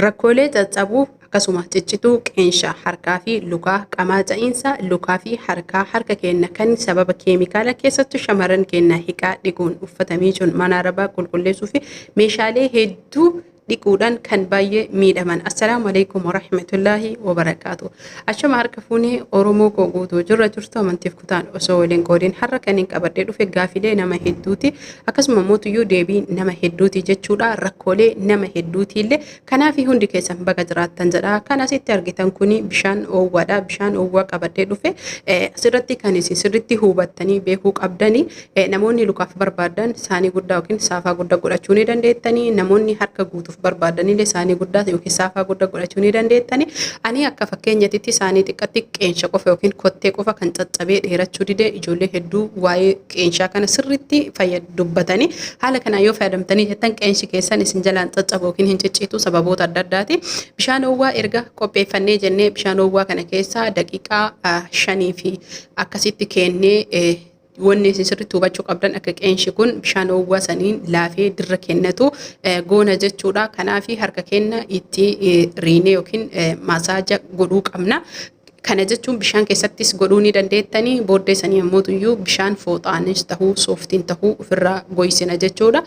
Rakkoolee caccabuu akkasuma ciccituu qeensa harkaa fi lukaa, qamaa ca'iinsa lukaa fi harkaa, harka keenya kan sababa keemikaala keessattuu shamarran keenya hiqaa dhiquun uffata miicuun mana arabaa qulqulleessuu fi meeshaalee hedduu dhiquudhaan kan baay'ee miidhaman. Assalaamu alaikum warahmatullaahi wabarakaatu. Achuma harka fuunee Oromoo koo guutuu jirra jirtu amantiif kutaan osoo waliin qoodiin har'a kan hin qabadhee dhufe gaafilee nama hedduuti. Akkasuma mootuyyuu deebii nama hedduuti jechuudha. Rakkoolee nama hedduuti illee. Kanaaf hundi keessan baga jiraattan jedha. Kan asitti argitan kuni bishaan oowwaadha. Bishaan oowwaa qabadhee dhufe asirratti kan isin sirriitti hubattanii beekuu qabdanii namoonni lukaaf barbaadan saanii guddaa yookiin saafaa guddaa godhachuu ni dandeettanii. Namoonni harka guutuuf barbaadanillee saanii guddaa yookiin saafaa guddaa godhachuu ni dandeettanii. Ani akka fakkeenyatitti saanii xiqqatti qeensa qofa yookiin kottee qofa kan caccabee dheerachuu dide ijoollee hedduu waa'ee qeensaa kana sirriitti dubbatanii haala kanaan yoo fayyadamtanii jettan qeensi keessan isin jalaan caccabu yookiin hin ciccitu sababoota adda addaati. Bishaan oowwaa erga qopheeffannee jennee bishaan oowwaa kana keessaa daqiiqaa 5 fi akkasitti kennee wanni isin sirriitti hubachuu qabdan akka qeensi kun bishaan oowwaa saniin laafee dirra kennatu goona jechuudha. Kanaaf harka keenya itti riinee yookiin masaaja godhuu qabna. Kana jechuun bishaan keessattis godhuu ni dandeettanii, booddee sanii ammoo bishaan fooxaanis tahuu sooftiin tahuu ofirraa goysina jechuudha.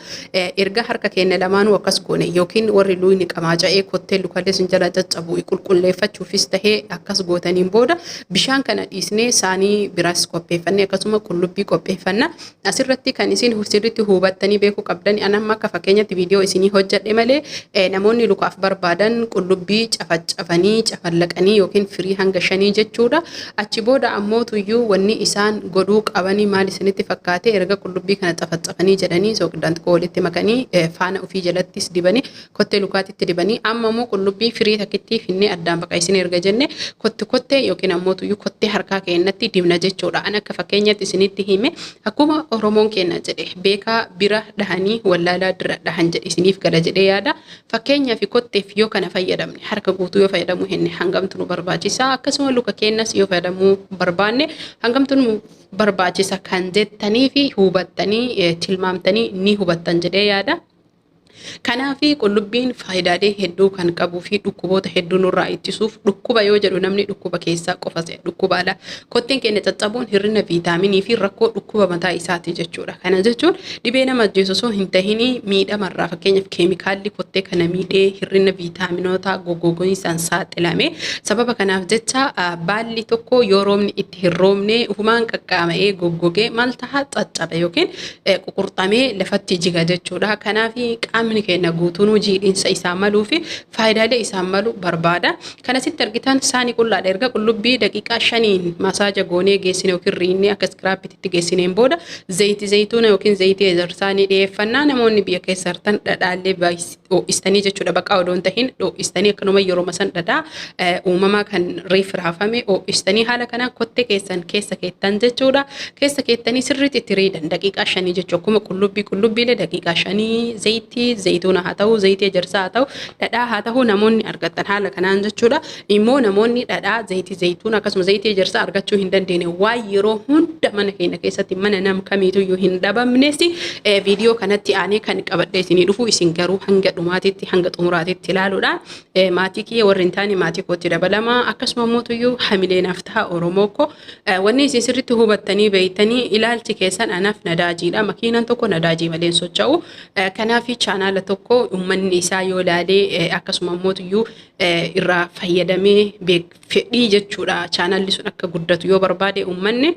Erga harka keenya lamaanuu akkas goone yookiin warri luyni qamaaca'ee kottee lukallee sin jala caccabu qulqulleeffachuufis tahee akkas gootaniin booda bishaan kana dhiisnee saanii biraas qopheeffannee akkasuma qullubbii qopheeffanna. Asirratti kan isin sirriitti hubattanii beekuu qabdan an amma akka fakkeenyatti viidiyoo isinii hojjedhe malee namoonni lukaaf barbaadan qullubbii cafaccafanii cafallaqanii yookiin firii hanga 5 jechuudha. Achi booda ammoo tuyyuu wanni isaan godhuu qabanii maal isinitti fakkaate erga qullubbii kana cafaccafanii jedhanii soqidaan xiqqoo walitti makanii faana ofii jalattis dibanii kottee lukaatitti dibanii amma immoo qullubbii firii takkitti finnee addaan baqaysine erga jenne kotte kottee yookiin ammoo tuyyuu kottee harkaa keenyatti dibna jechuudha. An akka fakkeenyatti isinitti hime akkuma Oromoon keenya jedhe beekaa bira dhahanii wallaalaa dira dhahan jedhe isiniif gala jedhee yaada. Fakkeenyaaf kotteef yoo kana fayyadamne harka guutuu yoo fayyadamuu henne hangamtu nu barbaachisa, akkasuma luka keenyas yoo fayyadamuu barbaanne hangamtu nu barbaachisa kan jettanii fi hubattanii tilmaamtanii ni hubattan jedhee yaada. Kanaaf qullubbiin faayidaalee hedduu kan qabuu fi dhukkuboota hedduu nurraa ittisuuf dhukkuba yoo jedhu namni dhukkuba keessaa qofa se'a dhukkuba ala. Kotteen keenya caccabuun hir'ina viitaaminii fi rakkoo dhukkuba mataa isaati jechuudha. Kana jechuun dhibee nama ajjeesu osoo hin tahin miidhamarraa fakkeenyaaf keemikaalli kottee kana miidhee hir'ina viitaaminoota goggogiinsaan saaxilame. Sababa kanaaf jecha baalli tokko yoo roobni itti hin roobne ufumaan qaqqaama'ee goggogee maal ta'a caccabe yookiin ququrxamee lafatti jiga jechuudha. Kanaaf qaamni keenya guutuun jiidhinsa isaa maluu fi faayidaalee isaa malu barbaada. Kanasitti argitan saanii qullaadha. Erga qullubbii daqiiqaa 5 masaaja goonee geessine yookiin riinnee akka iskiraappiitti geessineen booda zayitii zayituuna yookiin zayitii ejersaa ni dhiyeeffannaa. Namoonni biyya keessa jirtan dhadhaallee ho'istanii jechuudha. Baqaa odoo hin tahin ho'istanii akkanuma yeroo san dhadhaa uumamaa kan reef raafame ho'istanii haala kanaan kottee keessan keessa keettan jechuudha. Keessa keettanii sirriitti itti riidan daqiiqaa 5 jechuudha. Akkuma qullubbiilee daqiiqaa 5 zayitii zayituuna haa ta'u zayitii ejersaa haa ta'u dhadhaa haa ta'u namoonni argattan haala kanaan jechuudha. Immoo namoonni dhadhaa zayitii zayituuna akkasuma zayitii ejersaa argachuu hin dandeenye waan yeroo hunda mana keenya keessatti mana nam kamiituyyuu hin dhabamnes viidiyoo kanatti aanee kan qabadhee isinii dhufu isin garuu hanga dhumaatitti hanga xumuraatitti ilaaluudhaan maatii kiyya warri hin taane maatii kootti dabalama. Akkasuma mootuyyuu hamilee naaf ta'a Oromoo koo. Wanni isin sirriitti hubattanii beektanii ilaalchi keessan anaaf nadaajiidha. Makiinaan tokko nadaajii malee hin socho'u. Kanaaf chaanaala tokko uummanni isaa yoo ilaalee akkasuma mootuyyuu irraa fayyadamee fedhii jechuudha. Chaanaalli sun akka guddatu yoo barbaade uummanni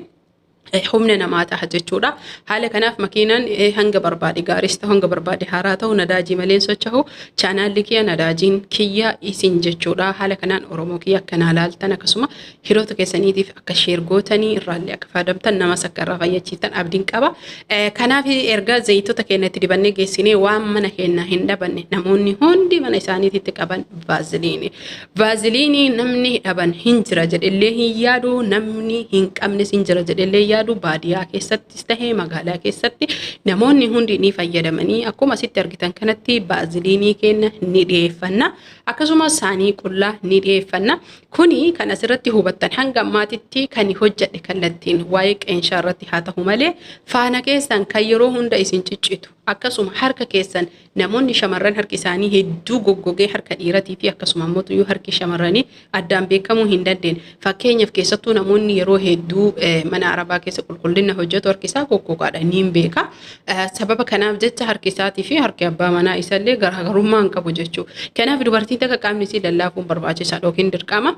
humna namaa ta'a jechuudha. Haala kanaaf makiinaan hanga barbaade gaaris ta'u hanga barbaade haaraa ta'u nadaajii malee socho'u. Chaanaalli kiyya nadaajiin kiyya isin jechuudha. Haala kanaan Oromoo kiyya akkanaa laaltan akkasuma hiriyoota keessaniitiif akka sheer gootanii irraallee akka fayyadamtan namas akka irraa fayyachiiftan abdiin qaba. Kanaaf erga zayitoota keenya itti dibannee geessinee waan mana keenya hin dhabanne namoonni hundi mana isaaniitti qaban vaaziliini. Vaaziliinii namni dhaban hin jira jedhellee hin yaadu, namni hin qabnes hin jira jedhellee yaadu. Baadiyyaa keessattis tahee magaalaa keessatti namoonni hundi ni fayyadamanii. Akkuma asitti argitan kanatti vaaziliinii keenya ni dhiyeeffanna, akkasumas saanii qullaa ni dhiyeeffanna. Kuni kan asirratti hubattan hanga ammaatitti kan hojjedhe kallattiin waa'ee qeensaa irratti haa ta'u malee faana keessan kan yeroo hunda isin ciccitu Akkasuma harka keessan namoonni shamarran harki isaanii hedduu goggogee harka dhiiratii fi akkasuma ammoo harki shamarranii addaan beekamuu hin dandeenye. Fakkeenyaaf keessattuu namoonni yeroo hedduu mana arabaa keessa qulqullina hojjetu harki isaa goggogaadha ni beeka. Sababa kanaaf jecha harki isaatii fi harki abbaa manaa isallee garaagarummaa hin qabu jechuudha. Kanaaf dubartiin takka qaamni isii lallaafuun barbaachisaadha yookiin dirqama.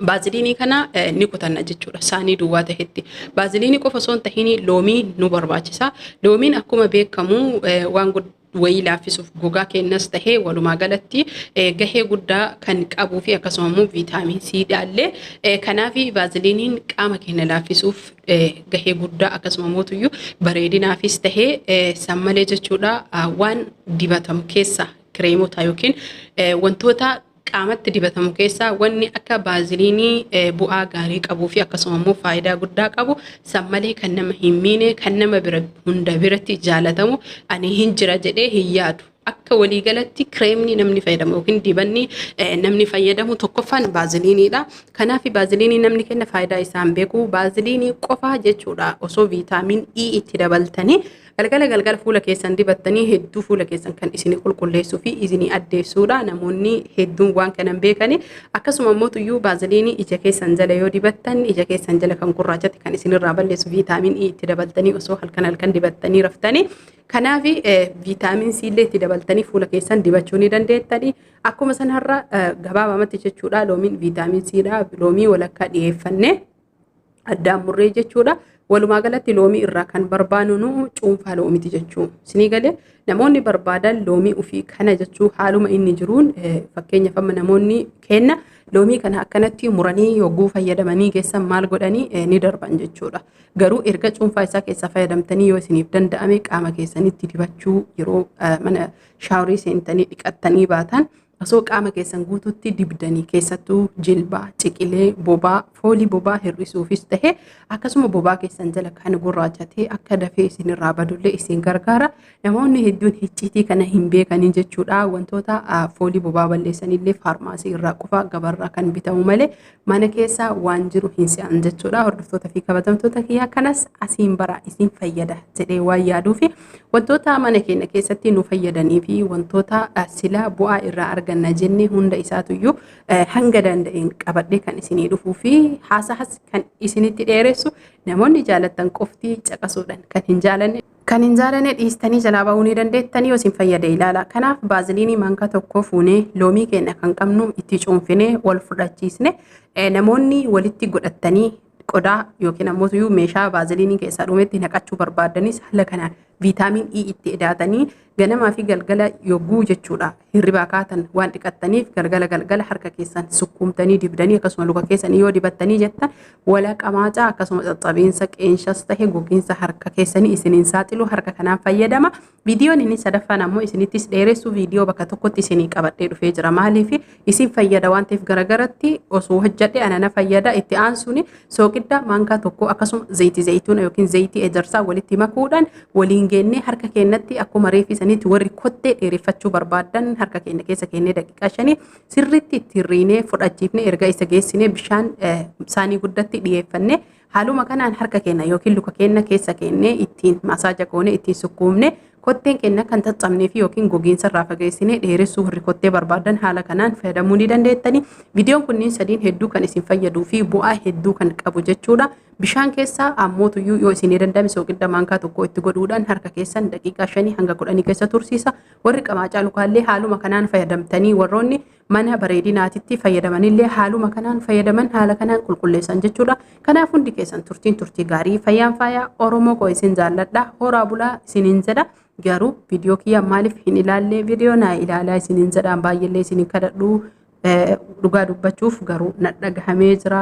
Baaziliinii kana ni kutanna jechuudha. Saanii duwwaa tahetti. Baaziliinii qofa osoo hin tahin loomii nu barbaachisa. Loomiin akkuma beekamu waan wayii laaffisuuf gogaa keenyas tahee walumaa galatti gahee guddaa kan qabuu fi akkasuma immoo viitaamin C dhaallee. Kanaaf baaziliiniin qaama keenya laaffisuuf gahee guddaa akkasuma mootuyyuu bareedinaafis tahee san malee jechuudha. Waan dibatamu keessa kireemota yookiin wantoota qaamatti dibatamu keessaa wanni akka baaziliinii bu'aa gaarii qabuu fi akkasuma immoo faayidaa guddaa qabu san malee kan nama hin miine kan nama bira hunda biratti jaalatamu ani hin jira jedhee hin yaadu. Akka waliigalatti kireemni namni fayyadamu yookiin dibanni namni fayyadamu tokkoffaan baaziliiniidha. Kanaaf baaziliinii namni kenna faayidaa isaan beeku. Baaziliinii qofa jechuudha osoo viitaamin E itti dabaltanii galgala galgala fuula keessan dibattanii hedduu fuula keessan kan isinii qulqulleessuu fi isinii addeessuudha. Namoonni hedduun waan kana hin beekani. Akkasuma immoo tuyyuu baaziliinii ija keessan jala yoo dibattan ija keessan jala kan gurraachatti kan isinirraa balleessu viitaamin E itti dabaltanii osoo halkan halkan dibattanii raftanii. Kanaaf viitaamin C illee itti dabaltanii fuula keessan dibachuu ni dandeettanii. Akkuma sanarra gabaabamatti jechuudha loomiin viitaamin C dha. Loomii walakkaa dhiyeeffannee addaan murree jechuudha. Walumaa galatti loomii irraa kan barbaannu nu cuunfaa loomiti jechuu. Isinii galee namoonni barbaadan loomii ofii kana jechuu haaluma inni jiruun fakkeenyaaf amma namoonni kenna loomii kana akkanatti muranii yogguu fayyadamanii geessan maal godhanii ni darban jechuudha. Garuu erga cuunfaa isaa keessaa fayyadamtanii yoo isiniif danda'ame qaama keessanitti dibachuu yeroo mana shaaworii seentanii dhiqattanii baatan osoo qaama keessan guutuutti dibdanii keessattuu jilbaa, ciqilee, bobaa, foolii bobaa hir'isuufis tahe akkasuma bobaa keessan jala kan gurraachatee akka dafee isinirraa badullee isin gargaara. Namoonni hedduun icciitii kana hin beekanii jechuudha. Wantoota foolii bobaa balleessanillee faarmaasii irraa qofa gabarraa kan bitamu malee mana keessa waan jiru hin se'an jechuudha. Hordoftoota fi kabajamtoota kiyyaa kanas asiin bara isin fayyada jedhee waan yaaduufi wantoota mana keenya keessatti nu fayyadanii fi wantoota silaa bu'aa irraa arganna jennee hunda isaatuyyuu hanga danda'een qabadhee kan isinii dhufuu fi haasahas kan isinitti dheeressu namoonni jaalattan qofti caqasuudhaan kan hin jaalanne. Kan hin jaalanne dhiistanii jalaa ba'uu ni dandeettanii yoo isin fayyade ilaala. Kanaaf baaziliinii maankaa tokko fuunee loomii keenya kan qabnu itti cuunfinee wal fudhachiisne namoonni walitti godhattanii qodaa yookiin ammoo meeshaa baaziliinii keessaa dhumetti naqachuu barbaadanis haala kanaan viitaamin E itti edaatanii ganamaa fi galgala yogguu jechuudha hirribaa kaatan waan dhiqattaniif galgala galgala harka keessan sukkuumtanii dibdanii akkasuma luka keessanii yoo dibattanii jettan wala qamaacaa akkasuma caccabiinsa qeenshas tahe gogiinsa harka keessanii isiniin saaxilu harka kanaan fayyadama. Viidiyoon inni sadaffaan ammoo isinittis dheeressu viidiyoo bakka tokkotti isinii qabadhee dhufee jira. Maaliif isin fayyada waan ta'eef garagaratti osoo hojjedhe anana fayyada itti aansuun sooqidda maankaa tokko akkasuma zayitii zayituuna yookiin zayitii ejersaa walitti makuudhaan waliin geennee harka keenyatti akkuma reefii saniitti warri kottee dheereffachuu barbaadan harka keenya keessa keennee daqiiqaa 5 sirriitti itti hirriinee fudhachiifnee erga isa geessinee bishaan saanii guddatti dhiyeeffannee haaluma kanaan harka keenya yookiin luka keenya keessa keennee ittiin masaaja goone ittiin sukkuumne kotteen keenya kan caccabnee fi yookiin gogiinsa irraa fageessinee dheeressuu warri kottee barbaadan haala kanaan fayyadamuu ni dandeettani. Viidiyoon kunniin sadiin hedduu kan isin fayyaduu fi bu'aa hedduu kan qabu jechuudha. Bishaan keessaa ammootuyyuu yoo isin danda'ame sooqidda maankaa tokko itti godhuudhaan harka keessan daqiiqaa 5 hanga 10 keessa tursiisa. Warri qamaacaa lukaallee haaluma kanaan fayyadamtanii warroonni mana bareedinaatitti fayyadamanillee haaluma kanaan fayyadaman haala kanaan qulqulleessan jechuudha. Kanaaf hundi keessan turtiin turtii gaarii fayyaan faayaa Oromoo koo isin jaalladha. Horaa bulaa isiniin jedha. Garuu viidiyoo kiyya maaliif hin ilaalle viidiyoo naa ilaalaa isiniin jedhaan baay'eellee isinin kadhadhu dhugaa dubbachuuf garuu na dhagahamee jira.